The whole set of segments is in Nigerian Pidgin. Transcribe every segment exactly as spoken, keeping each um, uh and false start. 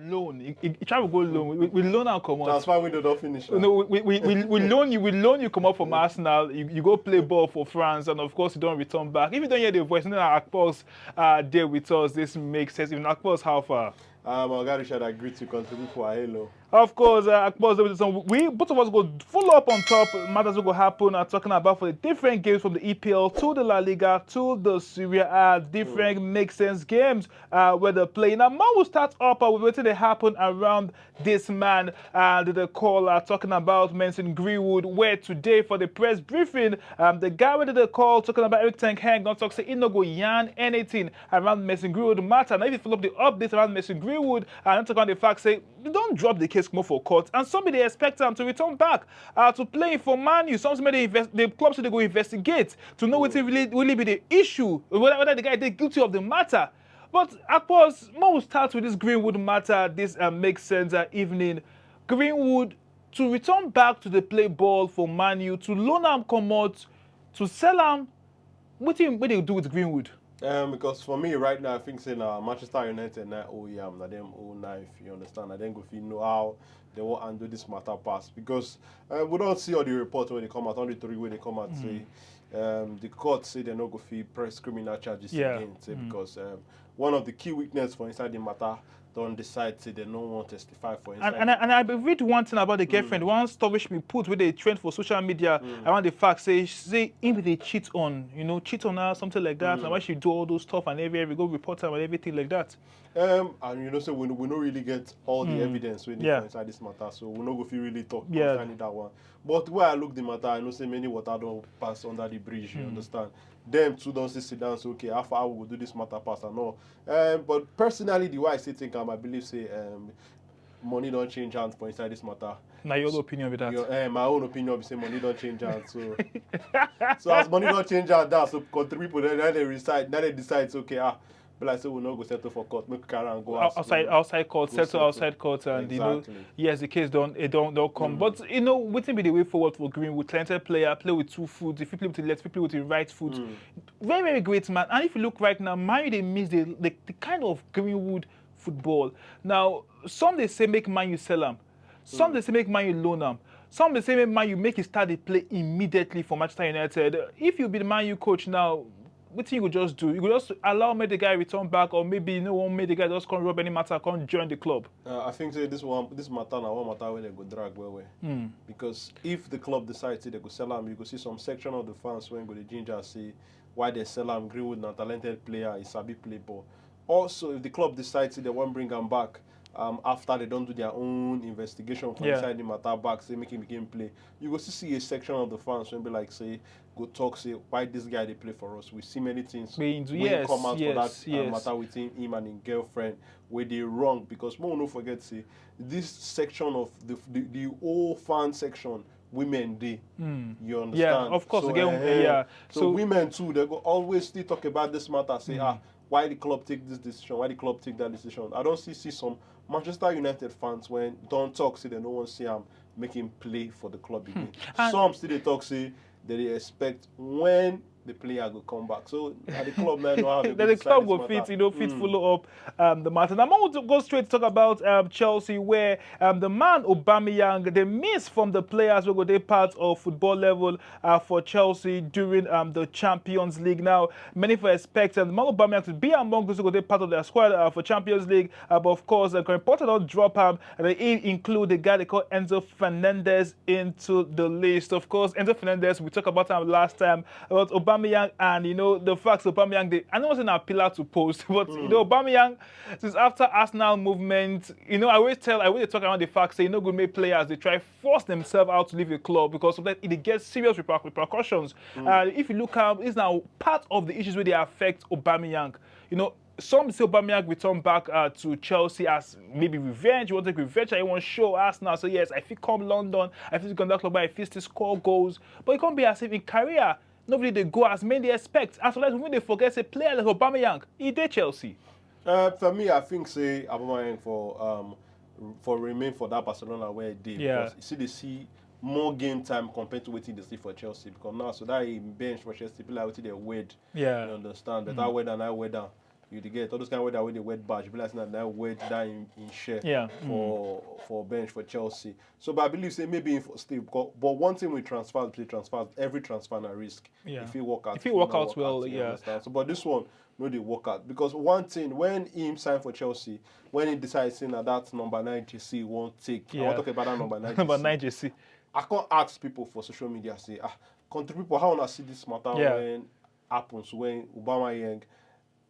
Loan. He, he, he travel go loan. We, we, we loan and come out. Transfer window don finish. You know, we, we, we, we loan you, we loan you come up from Arsenal. You, you go play ball for France, and of course you don't return back. If you don't hear the voice, you know that Akpos uh, there with us. This makes sense. Even Akpos, how far? Um, Oga Richard, I greet you, country people. Hello. Of course, uh, Akpos, there with us. We both of us go full up on top matters will go happen. Uh, talking about for the different games from the E P L to the La Liga to the Serie A, different make sense games uh, where they play. Now, man, we'll start up uh, with what they happen around this man uh, that they call uh, talking about Mason Greenwood. Where today for the press briefing, um, the guy with the call talking about Eric Ten Hag, don't talk say he no go yarn anything around Mason Greenwood matter. Now, if you follow up the updates around Mason Greenwood, and talk on the fact say they don't drop the case more for court, and somebody expect him to return back uh, to play for Man U. Something they invest, the club say they go investigate to know what really really be the issue, whether, whether the guy is guilty of the matter. But of course, more will start with this Greenwood matter. This uh, makes sense uh, evening. Greenwood to return back to the play ball for Man U, to loan him come out, to sell him. What do you, what do you do with Greenwood? Um, because for me right now, I think say na Manchester United na owe yam, na them owe knife. You understand? Na them go fit know how they want and do this matter pass because uh, we don't see all the reports when they come out, all the three when they come out mm. say um, the court say they no go fit press criminal charges yeah. again. Say mm. because um, one of the key witness for inside the matter don't decide say they no want testify for inside. And, and, I, and I read one thing about the girlfriend, mm. one story she put where they trend for social media mm. around the fact say say if they cheat on, you know, cheat on her, something like that, mm. and why she do all those stuff and every every go report her and everything like that. Um, and you know, so we, we don't really get all the mm. evidence when yeah. inside this matter, so we no go feel really talk yeah. concerning that one. But where I look the matter, I know say many water don't pass under the bridge. Mm. You understand? Them too don't see sit down. So okay, how far we go do this matter pass and all. Um, but personally, the way I say think, um, I believe say um, money don't change hands for inside this matter. Now your own opinion with that? Your, uh, my own opinion be say money don't change hands. So, so as money don't change hands, that so country people then then they decide, then they decide. So, okay, ah, but like say we no go settle for court, make carry and go outside, outside court, settle outside court, and exactly. you know, yes, the case don't it don't don't come. Mm. But you know, waiting be the way forward for Greenwood. Talented player, play with two foot. If you play with the left, if you play with the right foot. Mm. Very very great man. And if you look right now, man, they miss the, the, the kind of Greenwood football. Now, some they say make Man U sell him. Some mm. they say make Man U loan him. Some they say make Man U make him start the play immediately for Manchester United. If you be the Man U coach now, what thing you go just do? You go just allow me the guy return back, or maybe you know won't make the guy just come rub any matter, come join the club. Uh, I think say this one, this matter na one matter where they go drag well well. Mm. Because if the club decides they go sell him, you go see some section of the fans when go the ginger say why they sell him. Greenwood na talented player, he sabi play ball. Also, if the club decides they want bring him back um, after they don't do their own investigation for yeah. inside the matter back, say make him begin play, you go see, see a section of the fans will be like say, go talk say why this guy they play for us. We see many things we yes, come out yes, for that uh, yes. matter within him and his girlfriend where they wrong because more no forget say this section of the the, the whole fan section women dey. Mm. You understand? Yeah, of course. So, again, uh, yeah. So, so women too, they go always still talk about this matter. Say, mm. ah, why the club take this decision? Why the club take that decision? I don't see see some Manchester United fans when don't talk say they no one see him making play for the club again. Hmm. Some still they talk say that they expect when the player go come back. So at the club now, no have the club go fit, you know, fit mm. follow up um, the matter. Now, I want to go straight to talk about um, Chelsea, where um, the man Aubameyang, they miss from the players who go they part of football level uh, for Chelsea during um, the Champions League. Now, many for expect um, the man Aubameyang to be among those who go they part of their squad uh, for Champions League. Uh, but of course, uh, Graham Potter don't drop him. And they include the guy they call Enzo Fernandez into the list. Of course, Enzo Fernandez, we talked about him last time about Aubameyang, and you know the facts. Aubameyang, they, I know it's not a pillar to post, but mm. you know Aubameyang, since after Arsenal movement, you know I always tell, I always talk about the fact say you know good make players they try force themselves out to leave the club because sometimes it gets serious reper- repercussions. Mm. Uh, if you look at, it's now part of the issues where they affect Aubameyang. You know, some say Aubameyang return back uh, to Chelsea as maybe revenge. You want to take revenge? I want to show us now. So yes, I feel come London. I feel come that club. I feel to score goals. But it can't be as if in career, nobody they go as many they expect. As well as when they forget a player like Aubameyang, he did Chelsea. Uh, for me, I think say Aubameyang for um for remain for that Barcelona where he did. Yeah. Because you see, they see more game time compared to what they see for Chelsea because now so that he bench for Chelsea, people like what they wed. Yeah. You understand? But mm. that weather and that weather. You dey get all those kind of weather wey dey wet badge, be like say na that wet that in, in share Yeah, for for bench for Chelsea. So, but I believe say maybe in for still, but, but one thing with transfers, play transfers, every transfer na risk. Yeah. If it work out, If it no work out well, you yeah. Understand? So, but this one no dey work out because one thing when him sign for Chelsea, when he decide say na that number nine jersey he wan take, I Yeah. wan talk about that number nine Number jersey. nine jersey. I come ask people for social media say, ah, country people, how una see this matter Yeah. when happens when Aubameyang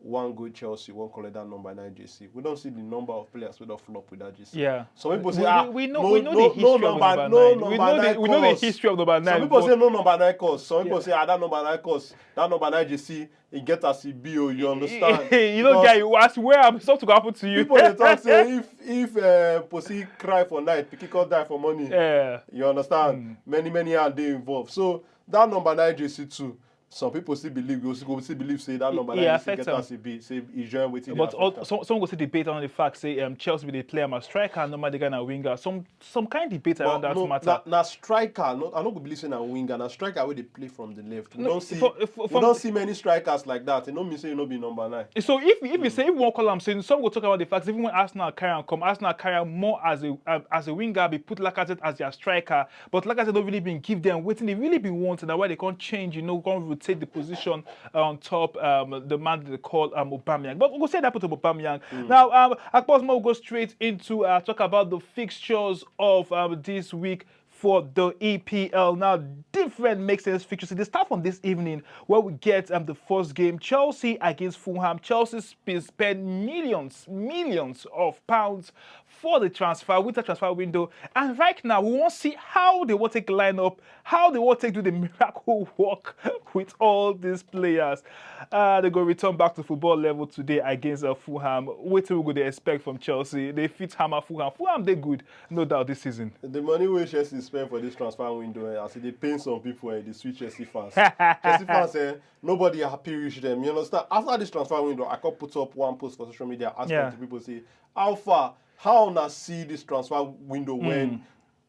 wan go Chelsea, wan collect that number nine jersey. We don see the number of players wey don flop with that jersey. Yeah. Some people say, we, ah, we know no, we know no, the history no of number, number no nine. number We know nine the, we know the cause. History of number nine. Some people but- say no number nine cause. Some people Yeah. say, ah, that number nine cause, that number nine jersey, e get as e be o. You understand? you know, Because guy, you ask where I'm something to happen to you. People dey talk say if if uh, Posi cry for night, pikin come die for morning. yeah. You understand? Many many hand dey involved. So that number nine jersey too. Some people still believe, you go still believe say that number It nine jersey affects get am. As e be, say e join wetin dey But affect all, am. some some go say debate on the fact say um, Chelsea be dey play am as striker and normally guy na winger. Some some kind debate around But that no, matter. Na, na striker, no, I no go believe say na winger. Na striker wey dey play from the left. We No, don see, for- for- we for- don see many strikers like that. E no mean say e no be number nine. So if if you say if you wan call am say some go talk about the fact even when Arsenal carry am come, Arsenal carry am more as a um, as a winger, be put Lacazette as their striker, but Lacazette don't really been give them wetin they really been want, and that's why they can't change, you know, can't rotate the position on top um, the man they call um, Aubameyang. But we'll say that put Aubameyang. Now, um, Akpos, we'll go straight into uh, talk about the fixtures of um, this week for the E P L. Now, different makes sense fixtures. They start from this evening where we get um, the first game, Chelsea against Fulham. Chelsea sp- spend millions, millions of pounds for the transfer, winter transfer window. And right now, we want to see how they want to take line up, how they want to do the miracle work with all these players. Uh, they go return back to football level today against uh, Fulham. What we go to expect from Chelsea? They fit hammer Fulham. Fulham, they good, no doubt this season. The money wey Chelsea spend for this transfer window, eh, as e dey pain some people, eh, e dey sweet Chelsea fans. Chelsea fans, eh, nobody happy reach them. You understand? After this transfer window, I come put up one post for social media asking Yeah. the people say, how far, how una see this transfer window when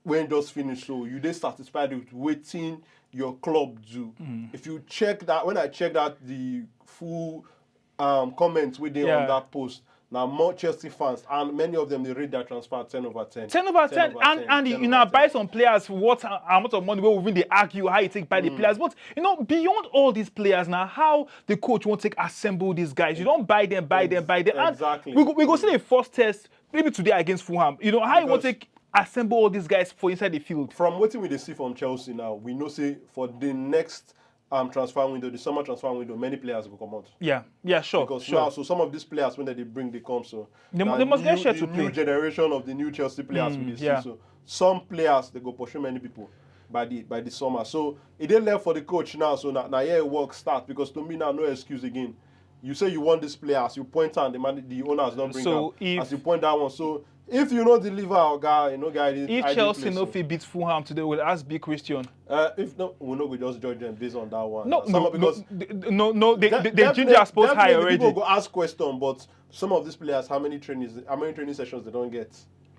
when just finish? So you dey satisfied with wetin your club do? If you check that, when I check that the full um, comments wey dey Yeah. On that post, na more Chelsea fans, and many of them dey rate their transfer ten over ten. ten over ten, and and you now buy some players for what a- amount of money wey we even dey argue how you take buy the players. But you know, beyond all these players now, how the coach wan take assemble these guys? You don't buy them, buy them, buy them. And Exactly. we go, we go see the first test maybe today against Fulham. You know how you want Because- take assemble all these guys for inside the field. From wetin we dey see from Chelsea now, we know say for the next um, transfer window, the summer transfer window, many players go comot. Yeah, yeah, sure, Because sure. Now, so some of these players when they bring, they come, so They mu- na they must get new- share the to new play. Generation of the new Chelsea players Mm, we dey yeah. See. So some players they go pursue many people by the by the summer. So it dey left for the coach now. So now, now here work start because to me now no excuse again. You say you want this player, as you point out the man, the owners don't bring So am. if- As you point that one, so if you no deliver, oga, you know, guy, If Chelsea no fit beat Fulham today, we'll ask big question. Uh, if no, we no go just judge them based on that one. No, Some no, of- because no, the- no, no, they, de- they, they ginger definitely- sports high definitely already. People go ask question, but some of these players, how many trainings, how many training sessions they don't get?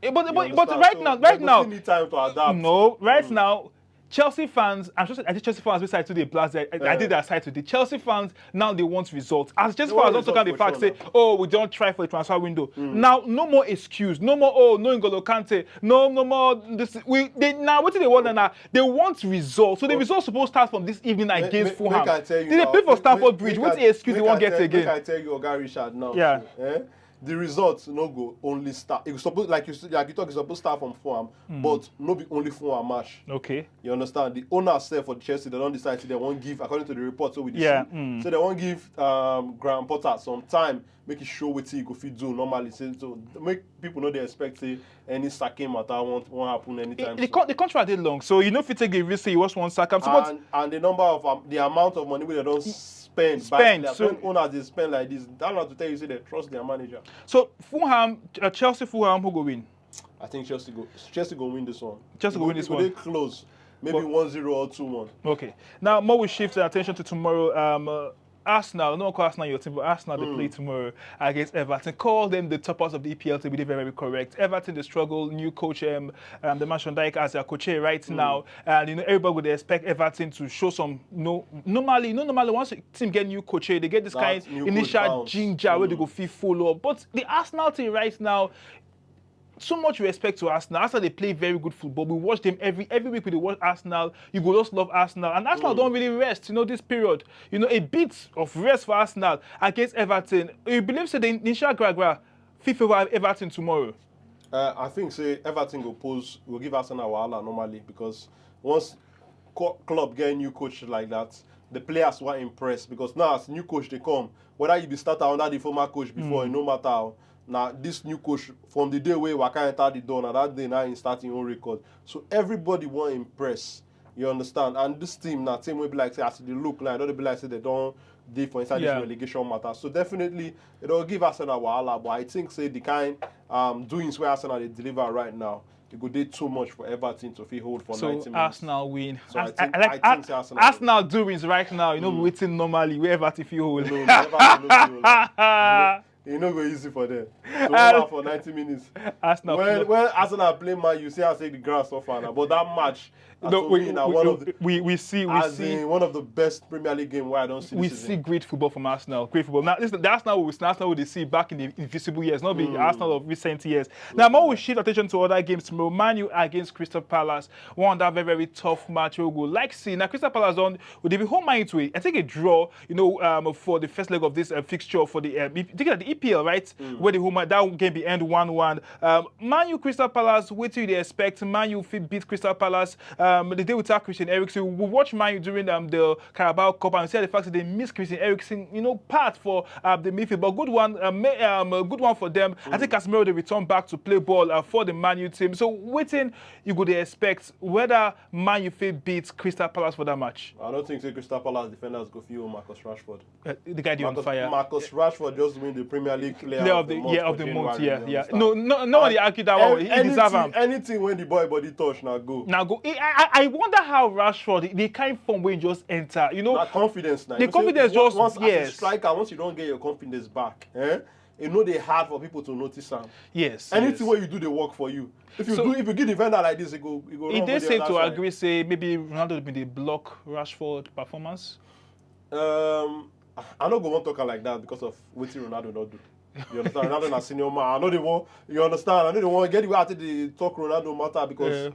Eh, but, You but, but understand? right So now, they right go now, still need time to adapt. No, right now, Chelsea fans, I'm sure I think Chelsea fans, which side today, plus I, I, I Uh. did that side today. Chelsea fans now they want results. As Chelsea They want fans don't talk on the results fact for say, sure now. Oh, we don't try for the transfer window. Now, no more excuse, no more. Oh, no N'Golo Kante, no, no more. This we they now what do they want now? They want results. So the results supposed to start from this evening Make- against make- Fulham. Make I tell you They dey now. play for Make- Stamford make- Bridge. make What I- the excuse they make won't I get tell- again? Make I tell you, Oga Richard now. Yeah. So, eh? The results no go only start. It suppose like you s- like you talk, it's supposed to start from Fulham, but no be only Fulham match. Okay. You understand? The owner sef for Chelsea, they don't decide say they won't give, according to the report, so we dey Yeah, see. mm. So they won't give um, Graham Potter some time, make it show what he go fit do normally. So, so make people know they expect say any sacking matter won't won't happen anytime The, the, soon. con- the contract did long, so you know if you take a risk, say you watch one sack. I'm supposed And, and the number of um, the amount of money wey they don't spend, Spend, by players, so- when owners they spend like this, that not to tell you say they trust their manager. So Fulham, uh, Chelsea, Fulham, who go win? I think Chelsea go Chelsea go win this one. Chelsea go win this Go one. Dey close, maybe But- one zero or two one. Okay. Now, more we shift our attention to tomorrow. Um, uh, Arsenal, no call Arsenal your team, but Arsenal they play tomorrow against Everton. Call them the toppers of the E P L to be very, very correct. Everton they struggle, new coach, um, um, the man Sean Dyche as their coach right now, and you know everybody would expect Everton to show some. No, normally, no, normally once a team get new coach, eh, they get this That kind new coach initial bounce. Ginger where they go feel full up. But the Arsenal team right now, so much respect to Arsenal. Arsenal they play very good football. We watch them every every week. We dey watch Arsenal. You go just love Arsenal, and Arsenal don't really rest. You know this period. You know a bit of rest for Arsenal against Everton. You believe say the initial gra gra fit favour Everton tomorrow? Uh, I think say Everton go pose, go give Arsenal wahala normally because once co- club get a new coach like that, the players were impressed because now as new coach they come, whether you be starter under the former coach before, it no matter how. Now this new coach from the day wey Waka enter the door, now that day now he start him own record. So everybody want impress. You understand? And this team now team will be like say as they look now, don't be like say they don't dey for inside Yeah. this relegation matter. So definitely it will give Arsenal wahala. But I think say the kind um, doings where Arsenal they deliver right now, it go dey too much for Everton to feel hold for So ninety minutes. Arsenal win. So I As- think- like I think Ar- say Arsenal Arsenal doings right now. You know, waiting normally where Everton feel hold. No, no, Everton no feel hold. E no go easy for them. So Ah. Wahala for ninety minutes. Arsenal. When when Arsenal play Man U, see I say the grass suffer now. But that match, No, to we, me, na we, one we, of the we, we see we as see in one of the best Premier League game where I don't see we this see season. Great football from Arsenal. Great football. Now, listen, the Arsenal we Arsenal we dey see back in the invisible years, not be Mm. Arsenal of recent years. Now, more we shift attention to other games tomorrow. Man U against Crystal Palace. One that very very tough match. We go like see now. Crystal Palace on would they be home mind to it? I think a draw. You know, um, for the first leg of this uh, fixture for the um, E- think of the E P L, right? Where the home that game be end one one. Um, Man U Crystal Palace. What do they expect? Man U fit beat Crystal Palace. Um, the day without Christian Eriksen. We watch Man U during um, the Carabao Cup and see the fact that they miss Christian Eriksen. You know, part for uh, the midfield, but good one. Uh, may, um, a good one for them. I think Casemiro they return back to play ball uh, for the Man U team. So waiting, you go they expect whether Man U fit beat Crystal Palace for that match. I don't think say Crystal Palace defenders go feel Marcus Rashford. Uh, the guy dey on Marcus, fire. Marcus Rashford just win the Premier League Player, Player of of the, the month year for of the month, January, yeah, you yeah. understand? No, no, nobody And argue that one. He anything, deserve am. Anything when the boy body touch now go. Now go. I, I, I wonder how Rashford the kind form wey he just enter. You know, Na confidence now. the You know say confidence once- just once, as a yes, striker, once you don't get your confidence back, eh, it no dey hard for people to notice am. yes. Anything yes. Where you do the work for you. If you So- do, if you give defender like this, it go, it go It run dey go safe the to other side. Agree say maybe Ronaldo been dey block Rashford performance. Um, I no go want talk am like that because of wetin Ronaldo no do. You understand? Ronaldo na senior man. I know they want. You understand? I know they want get the way I take the talk Ronaldo matter because Yeah.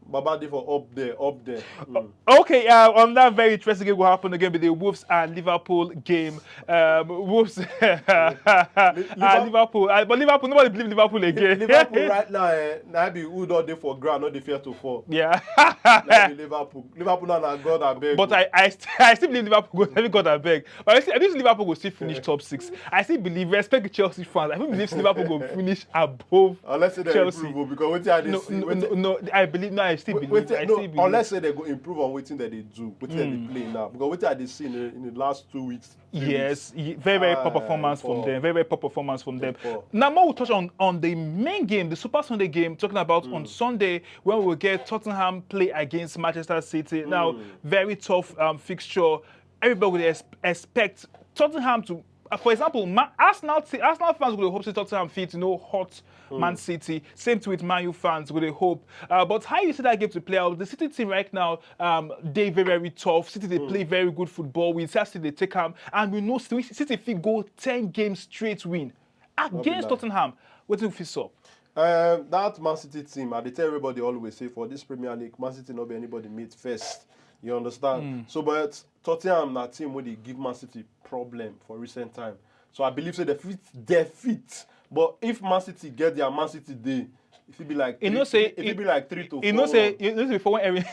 Baba dey for up there, up there. Mm. Okay, uh, on that very interesting game will happen again with the Wolves and Liverpool game. Um, Wolves and Liverpool- Liverpool, uh, but Liverpool, nobody believe Liverpool again. Liverpool right now, eh, na be who don dey for ground, no dey fear to fall. Yeah. Na be Liverpool, Liverpool now na God abeg. But I, I, st- I still believe Liverpool go. Every God I beg. But I, still, I believe Liverpool go still finish top six. I still believe, respect the Chelsea fans. I still believe Liverpool go finish above. Unless say they Chelsea. improve o, because wetin I dey No, see, no, wetin, no, no, I believe no. I still wait- believe. wetin- I no, still believe. Unless say they go improve on wetin they dey do, wetin they dey play now. Because wetin I dey see in the, in the last two weeks, three Yes, weeks, y- very very poor Ah, performance from poor. them. Very very poor performance from them. Poor. Now more we'll touch on on the main game, the Super Sunday game, talking about on Sunday when we will get Tottenham play against Manchester City. Now very tough um, fixture. Everybody would ex- expect Tottenham to. Uh, for example, Ma- Arsenal t- Arsenal fans would hope say Tottenham fit you know hot Man City. Same thing with Man U fans would hope. Uh, but how you see that game to play out? The City team right now um, they very very tough. City they play very good football. We see City they take am, and we know City City fit go ten game straight win against lie. Tottenham. Wetin we fit sup? Um, that Man City team, I dey tell everybody always say for this Premier League, Man City no be anybody meet first. You understand? So, but Tottenham na team wey dey give Man City problem for recent time. So I believe say they fit, they fit. But if Man City get their Man City day, if it be like You three, know say if it be like three to You four. know say you know say before when Erling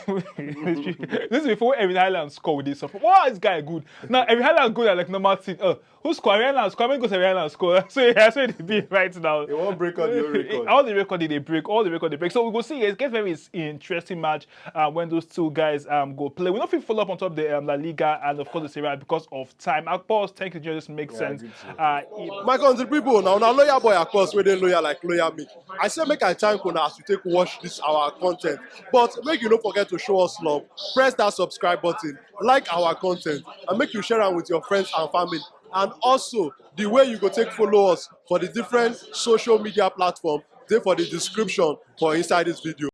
this is before when Erling Haaland score with this stuff. Wow, this guy good. Now Erling Haaland good like normal thing. Uh, Who score? Real and score. When go say Real and score. So yeah, so they be right now. They won't break all the record. All the record they break. All the record they break. So we go see. It gets very s- interesting match uh, when those two guys um go play. We don't fit follow up on top of the um, La Liga and of course the Serie A because of time. Of course, thank you, just makes Yeah, sense. Good to- Uh, it- My country people, now now loyal boy, of course, where they loyal like loyal me. I say make I thank you now as you take watch this our content, but make you don't forget to show us love. Press that subscribe button, like our content, and make you share am with your friends and family. And also the way you go take follow us for the different social media platform, they for the description for inside this video.